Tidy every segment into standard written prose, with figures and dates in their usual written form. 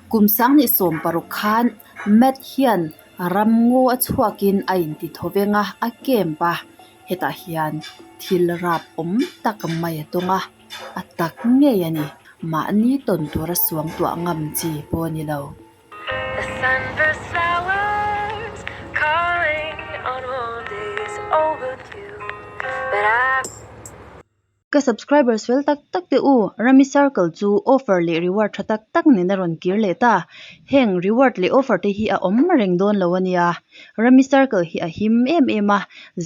Kum 2016 khan Matt hian ramngaw a chhuakin a inti thawveng a, a camp a, hetah hian thil rap awm tak mai a tawng a, a tak ngei a ni. Mahni tawn tura suangtuah ngam chi pawh a ni lo. The sunburst flowers calling on warm days overdue But I Ka subscribers fel tak tak te u, Rummy Circle chu offer leh reward tha tak tak nen a rawn kir leh ta. Heng reward leh offer te hi a awm reng dawn lo a nia. Rummy Circle hi a him em em a,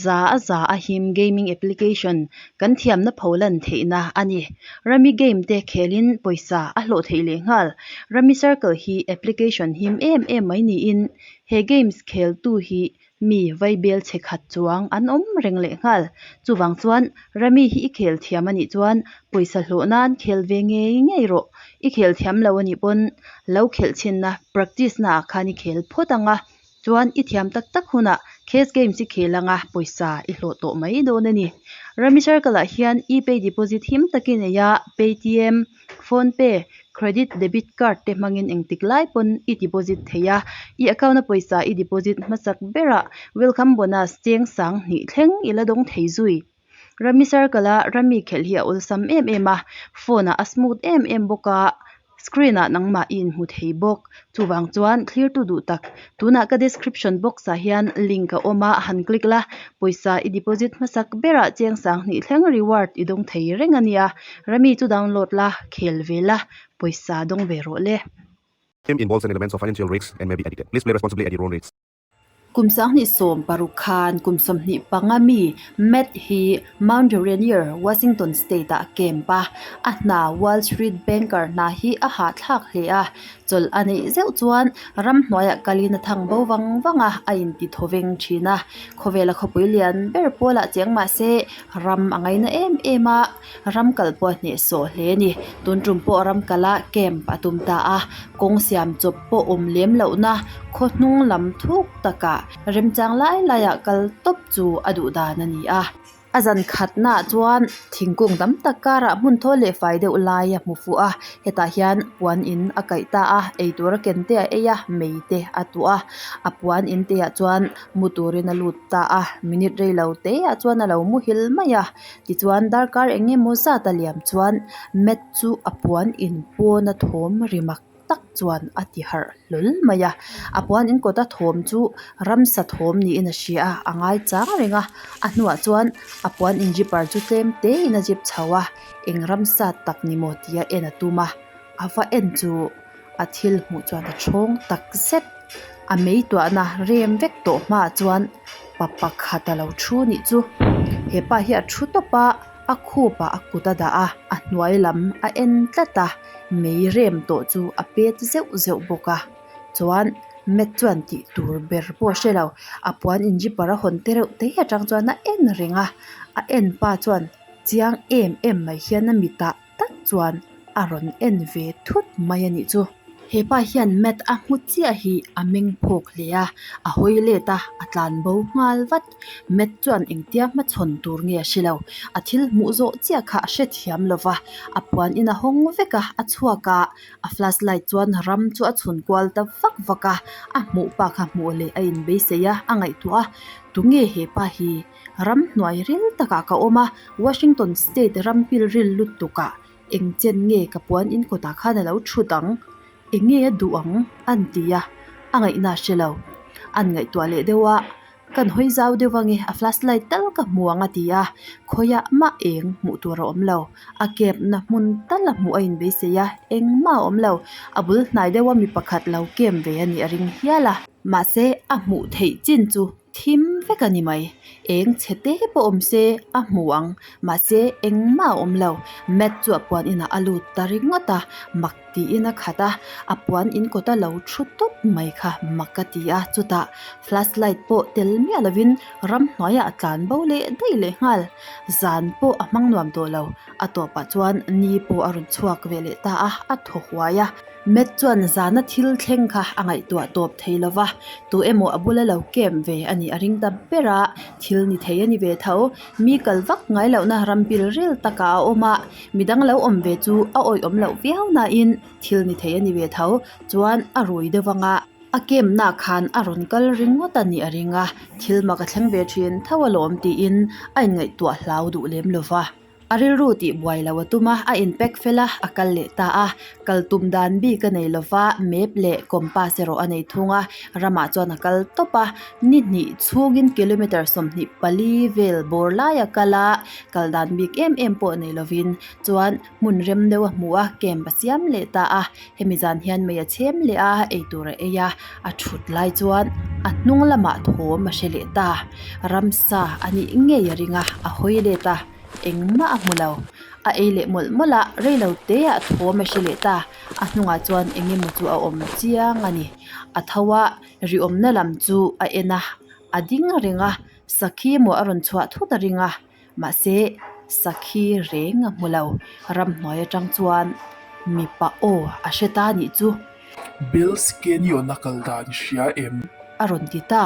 za a za a him gaming application kan thiamna pholan theihna a ni. Rummy game te khelin pawisa a hlawh theih leh nghal. Rummy Circle hi application him em em mai niin he games kheltu hi Mi vaibel chhe khat chuang an awm reng leh nghal. Chuvang chuan Rami hi i khel thiam a nih chuan pawisa hlawh nan khel ve ngei ngei rawh. I khel thiam lo a nih pawn lo khelh chhinna practice na ah khan i khel phawt ang a, chuan i thiam tak tak hunah case games i khel ang a, pawisa i hlawh tawh mai dawn a ni. Rami circle ah hian e-pay deposit him takin ei a, Paytm, Phone pay, credit, debit card te hmangin engtik lai pawn i deposit thei a, i account a pawisa i deposit hmasak berah welcome bonus cheng sang hnih thleng i la dawng thei zui. Rummy circle a rummy khelh hi a awlsam em em a, phone ah a smooth em em bawk a, screen ah nangmah i inhmu thei bawk. Chuvang chuan thlirtu duh tak, tunah ka description box ah hian link a awm a, han click la, pawisa i deposit hmasak berah cheng sang hnih thleng reward i dawng thei reng a nia. Rami chu download la, khel ve la, pawisa dawng ve rawh le. Game involves an elements of financial risks and may be addicted. Please play responsibly at your own risk. Kum 2016 khan kum 25 mi Matt hi Mount Rainier, Washington State-ah a camp a. A hna Wall Street banker hna hi a hahthlak hle a. Chawlh a neih zeuh chuan ramhnuaiah kalin a thang bo vang vang a, a inti thawveng thin a. Khawvela khawpui lian ber pawlah cheng mah se ram a ngaina em em a. Ram kal pawh a hnehsawh hle a ni. Tun tum pawh ram kala camp a tum ta a, kawng siam chawp pawh awm lem lohna khaw hnung lam thuk takah remchang lai laiah kal tawp chu a duh dan a ni a. A zan khatnaah chuan thingkung tam tak karah hmun thawl leh fai deuh lai a hmu fuh a, hetah hian puan in a kaih ta a, eitur a ken te a ei a, mei te a tuah a, a puan in te ah chuan mu turin a lut ta a, minute rei lo te ah chuan a lo muhil mai a. Tichuan darkar eng emaw zat a liam chuan mat chu a puan in pawn a thawm ri mak tak chuan a ti harh hlawl mai a. A puan in kawt a thawm chu ramsa thawm niin a hria a, a ngai chang reng a. A hnuah chuan a puan in zipper chu tlem te in a zip chho a, eng ramsa tak ni maw tia en a tum a. A va en chu a thil hmuh chuan a thawng tak zet. A mei tuahna rem vek tawh hmaah chuan pa pakhat a lo thu nih chu. He pa hi a thu tawp a, a khup ah a kut a dah a, a hnuai lam a en tlat a, mei rem tawh chu a pet zeuh zeuh bawk a. Chuan mat chuan tih tur ber pawh a hre lo, a puan in zipper a hawn te reuh te atang chuan a en reng a, a en pa chuan chiang em em mai hian a mitah tak chuan a rawn en ve thut mai a nih chu. He pa hian mat a hmu chiah hi a meng phawk hle a, a hawi let a, a tlan bo nghal vat. Mat chuan engtia hmachhawn tur nge a hre lo. A thil hmuh zawh chiah kha a hrethiam lo va, a puan in a hawng vek a, a chhuak a, a flash light chuan ram chu a chhun kual ta vak vak a, a hmuh pa kha hmuh leh a inbeisei a, a ngaihtuah a, tunge he pa hi? Ramhnuai ril takah ka awm a, Washington State ram pilril lutukah eng chen nge ka puan in kawtah khan a lo thut ang? Eng nge a duh ang? An ti a, a ngaihna a hre lo. An ngaihtuah leh deuh a, Kan hawi zau deuh ange, a flashlight tal ka hmu ang a ti a, khawiah mah eng hmuh tur a awm lo. A camp na hmun tal a hmuh a inbeisei a, engmah a awm lo. A bul hnai deuha mi pakhat lo camp ve a nih a ring hial a. Mahse, a hmuh theih chin chu Thim vek a ni mai. Eng chhe te pawh awm se a hmu ang. Mahse, engmah a awm lo. Matt chu a puan inah a lut ta ringawt a, mak tiin a khat a. A puan in kawta lo thu tawp mai kha mak a ti a. Chutah flashlight pawh tel miah lovin ramhnuaiah a tlan bo leh daih leh nghal. Zan pawh a hmang nuam tawh lo. A tawpah chuan ni pawh a rawn chhuak ve leh ta a, a thaw huai a. Matt chuan zana thil thleng kha a ngaihtuah tawp thei lo va, tu emaw a bula lo camp ve a nih a ring ta ber a, thil ni thei a ni ve tho. Mi kal vak ngai lohna ram pil ril takah a awm a, midang lo awm ve chu a awihawm loh viau nain thil ni thei a ni ve tho. Chuan a rui deuh anga a camp na khan a rawn kal ringawt a nih a ring a, thil mak a thleng ve thin tho alawm tiin a inngaihtuah hlau duh lem lo va. A rilru tih buai lo a tum a, a in pack fel a, a kal leh ta a. Kal tum dan bik a nei lo va, map leh compass erawh a nei thung a, ramah chuan a kal tawp a. Ni hnih chhungin kilometre 24 vel bawr lai a kal a, kal dan bik em em pawh nei lovin chuan hmun rem deuh a hmu a, camp a siam leh ta a. Hemi zan hian mei a chhem leh a, eitur a ei a, a thut lai chuan a hnung lamah thawm a hre leh ta. Ramsa a nih ngei a ring a, a hawi let a. Engmah a hmu lo. A ei leh mawlh mawlh a, rei lo te ah thawm a hre leh ta. A hnungah chuan eng emaw chu a awm chiang a ni. A tho a, ri awmna lam chu a en a, a ding reng a, sakhi emaw a rawn chhuah thut a ring a, mahse sakhi reng a hmu lo. Ramhnuai atang chuan mipa aw a hre ta nih chu. Bill's Canyon a kal dan i hria em? A rawn ti ta.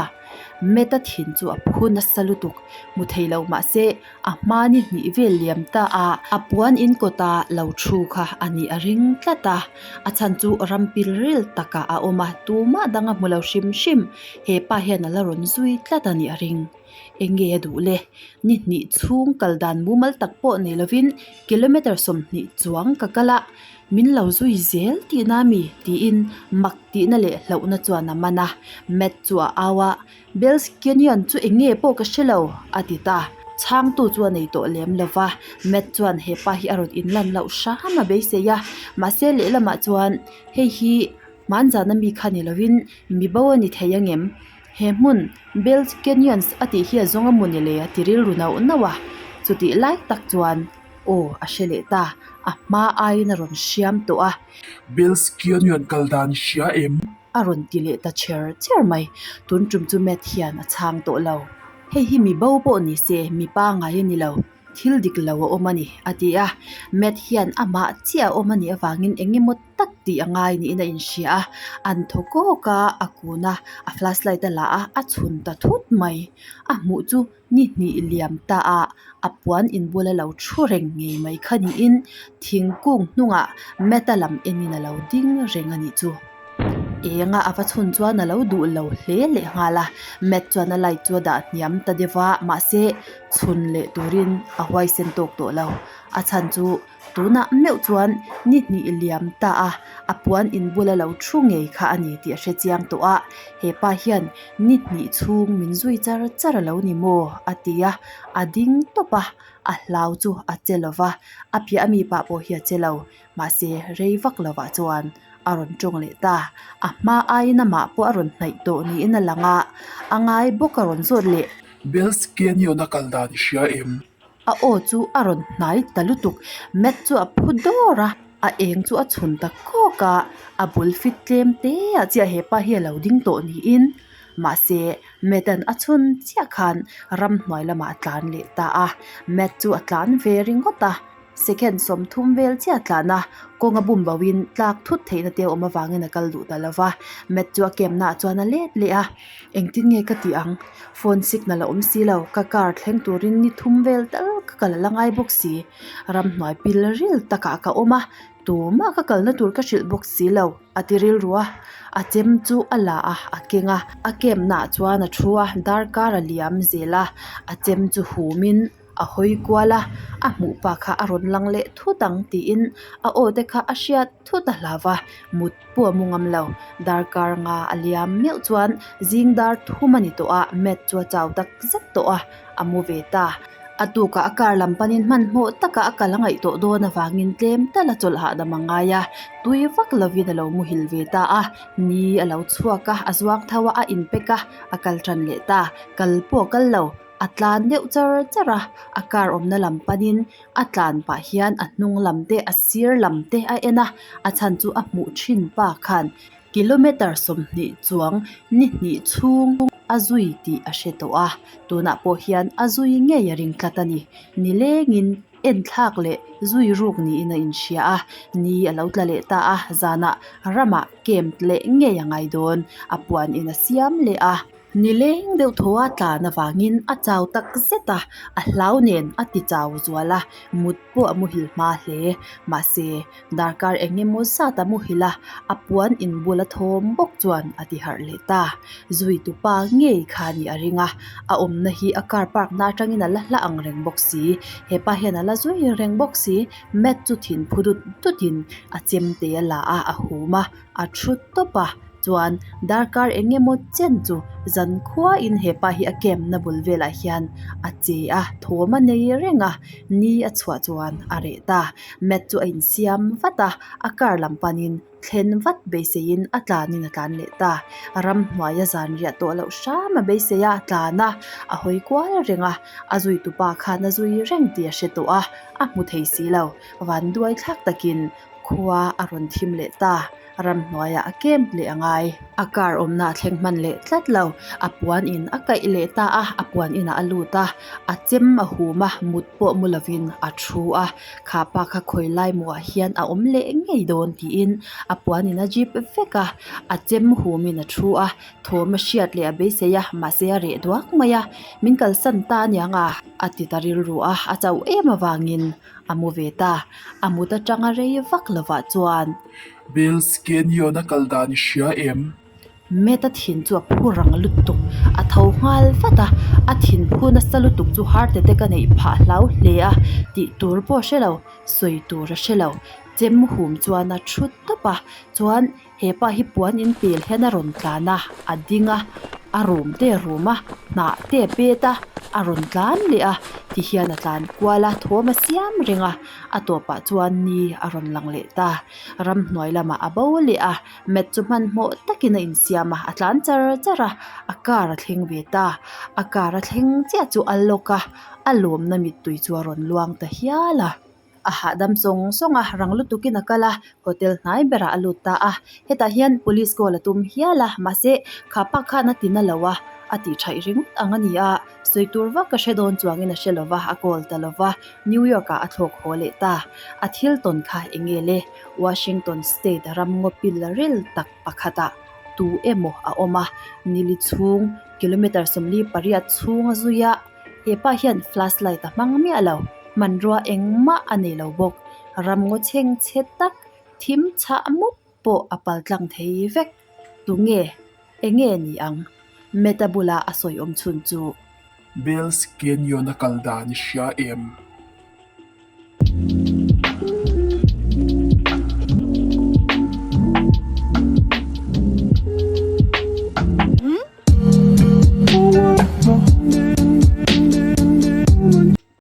Matt-a thin chu a phu nasa lutuk. Hmu thei lo mahse a hma ni hnih vel liam ta a, a puan in kawta lo thu kha a nih a ring tlat a. A chhan chu ram pil ril takah a awm a, tumah dang a hmu lo hrim hrim. He pa hian a la rawn zui tlat a nih a ring. Eng nge a duh le? Ni hnih chhung kal dan mumal tak pawh nei lovin kilometre 20 chuang ka kal a, min lo zui zel tihna a mi? tiin mak tihna leh hlauhna chuan a man a. Matt chu a au a, Bell's Canyon chu eng nge pawh ka hre lo, a ti ta. Chhangtu chu a nei tawh lem lo va, Matt chuan he pa hi a rawn inlan loh hram a beisei a, mahse lehlamah chuan hei hi hmanzana mi kha ni lovin mi bo a ni thei angem? He hmun, Bell's Canyons a tih hi a zawng a maw ni le a ti rilru nauh nauh a, chutih lai tak chuan aw a hre leh ta, a hma aiin a rawn hriam tawh a. Bell's Canyon kal dan i hria em? A rawn ti leh ta cher cher mai. Tun tum chu Matt hian a chhang tawh lo. Hei hi mi bo pawh ni se, mi pangngai a ni lo. Thil dik lo a awm a ni, a ti a. Matt hian amah chiah a awm a nih avangin eng emaw tak tih a ngai niin a inhria a. An thaw kawk a, a kun a, a flashlight a la a, a chhun ta thut mai. A hmuh chu ni hnih liam ta a, a puan inbula lo thu reng ngei mai kha niin thingkung hnungah Matt-a lam enin a lo ding reng a nih chu. Enga a va chhun chuan a lo duh lo hle leh nghal a, Matt chuan a light chu a dah hniam ta deuh a, mahse chhun leh turin a huaisen tawk tawh lo. A chhan chu tunah meuh chuan ni hnih liam ta a, a puan in bula lo thu ngei kha a ni tih a hre chiang tawh a, he pa hian ni hnih chhung min zui char char a lo ni maw a ti a, a ding tawp a, a hlau chu a che lo va, a piah ami pah pawh hi a che lo. Mahse, rei vak lovah chuan a rawn tawng leh ta. A hma aiin amah pawh a rawn hnaih tawh niin a lang a, a ngai bawk a rawn zawt leh. Bell's Canyon a kal dan i hria em? A aw chu a rawn hnai ta lutuk. Matt chu a phu dawr a, a eng chu a chhun ta kawk a, a bul fit tlem te ah chiah he pa hi a lo ding tawh niin. Mahse, Matt-a'n a chhun chiah khan ramhnuai lamah a tlan leh ta a. Matt chu a tlan ve ringawt a. Second 30 vel chiah tlan a, kawng a bum bo in tlak thut theihna te a awm avangin a kal duh ta lo va. Matt chu a camp naah chuan a let leh a, Engtin nge ka tih ang? Phone signal a awm si lo, ka car thleng turin ni thum vel tal ka kal a la ngai bawk si. Ramhnuai pil ril takah ka awm a, tumah ka kalna tur ka hrilh bawk si lo, a ti rilru a. A chem chu a la a, a keng a. A camp naah chuan a thu a, darkar a liam zel a, a chem chu humin. A hawi kual a, a hmuh pa kha a rawn lang leh thut ang tiin a aw te kha a hriat thut a hlau va, mut pawh a mu ngam lo. Darkar nga a liam meuh chuan zing dar thum a ni tawh a, Matt chu a chau tak zet tawh a, a mu ve ta. A tukah a car lam panin hmanhmawh taka a kal a ngaih tawh dawn avangin tlem tal a chawlh hahdam a ngai a, tui vak lovin a lo muhil ve ta a, ni a lo chhuak a, a zuang tho a, a inpack a, a kal tan leh ta. Kal pawh a kal lo. A tlan deuh char char a, a car awmna lam panin a tlan pah hian a hnung lam te a sir lam te a en a, a chhan chu a hmuh thin pa khan kilometer 20 chuang ni hnih chhung a zui tih a hre tawh a, tunah pawh hian a zui ngei a ring tlat a ni, nilengin. Enthlak leh zui ruk niin a inhria a, ni a lo tla leh ta a, zanah ramah camp leh ngei a ngai dawn, a puan in a siam leh a. Nileng deuh thaw a tlan avangin a chau tak zet a, a hlau nen a ti chau zual a, mut pawh a muhil hma hle. Mahse, darkar eng emaw zat a muhil a, a puan in bula thawm bawk chuan a ti harh leh ta. Zui tupa ngei kha a nih a ring a, a awmna hi a car park na atangin a la hla ang reng bawk si. Hepa hian a la zui reng bawk si. Mat chu thin phu dut dutin a chemte a la a, a hum a. A thu tawp a, chuan darkar eng emaw chen chu zan khuain hepa hi a camp na bul velah hian a che a, thawm a nei reng a, ni a chhuah chuan a reh ta. Mat chu a insiam vat a, a car lam panin thlen vat beiseiin a tlanin a tlan leh ta. Ramhnuaia zan riah tawh loh hram a beisei a, a tlan a, a hawi kual reng a, a zuitupa khan a zui reng tih a hre tawh a, a hmu thei si lo. Vanduai thlak takin Khua a rawn thim leh ta, ramhnuaiah a camp leh a ngai. A car awmna a thleng hman leh tlat lo, a puan in a kaih leh ta a, a puan inah a lut a, a chem a hum a, mut pawh mu lovin a thu a, kha pa kha khawi lai muah hian a awm leh ngei dawn tiin a puan in a zip vek a, a chem humin a thu a, thawm a hriat leh a beisei a, mahse a reh duak mai a, min kalsan ta aniang a, a ti ta rilru a, a chauh em avangin. A mu ve ta. A mut atanga rei vak lovah chuan. Bill's Canyon a kal dan i hria em? Matt a thin chu a phu rang lutuk. A tho nghal vat a, a thin phu nasa lutuk chu heart attack a neih phah hlau hle a, tih tur pawh a hre lo, sawi tur a hre lo. Chem hum chuan a thu tawp a, chuan He pa hi puan in pel hian a rawn tlan a, a ding a, a rum te a rum a, hnah te a pet a, a rawn tlan leh a, ti hian a tlan kual a, thawm a siam reng a, a tawpah chuan ni a rawn lang leh ta. Ramhnuai lamah a bo leh a, mat chu hmanhmawh takin a insiam a, a tlan char char a, a car a thleng ve ta. A car a thleng chiah chu a lock a, a lawmna mittui chu a rawn luang ta hial a. A hahdam sawng sawng a, rang lutukin a kal a, hotel hnai berah a lut ta a. Hetah hian police call a tum hial a, mahse kha pa khan a ti na lo a, a tih thaih ringawt ang a ni a, sawi tur vak ka hre dawn chuangin a hre lo va, a call ta lo va, New York ah a thlawk haw leh ta. A thil tawn kha eng nge le? Washington state ram ngaw pil ril tak pakhatah tu emaw a awm a, nili chhung kilometer 48 chhung a zui a, He pa hian flash light a hmang miah lo, hmanrua engmah a nei lo bawk. Ramngaw chheng chhe tak thim chhah mup pawh a pal tlang thei vek. Tunge? Enge ni ang? Meta bula a sawi awm chhun chu. Bell's Canyon a kal dan i hria em?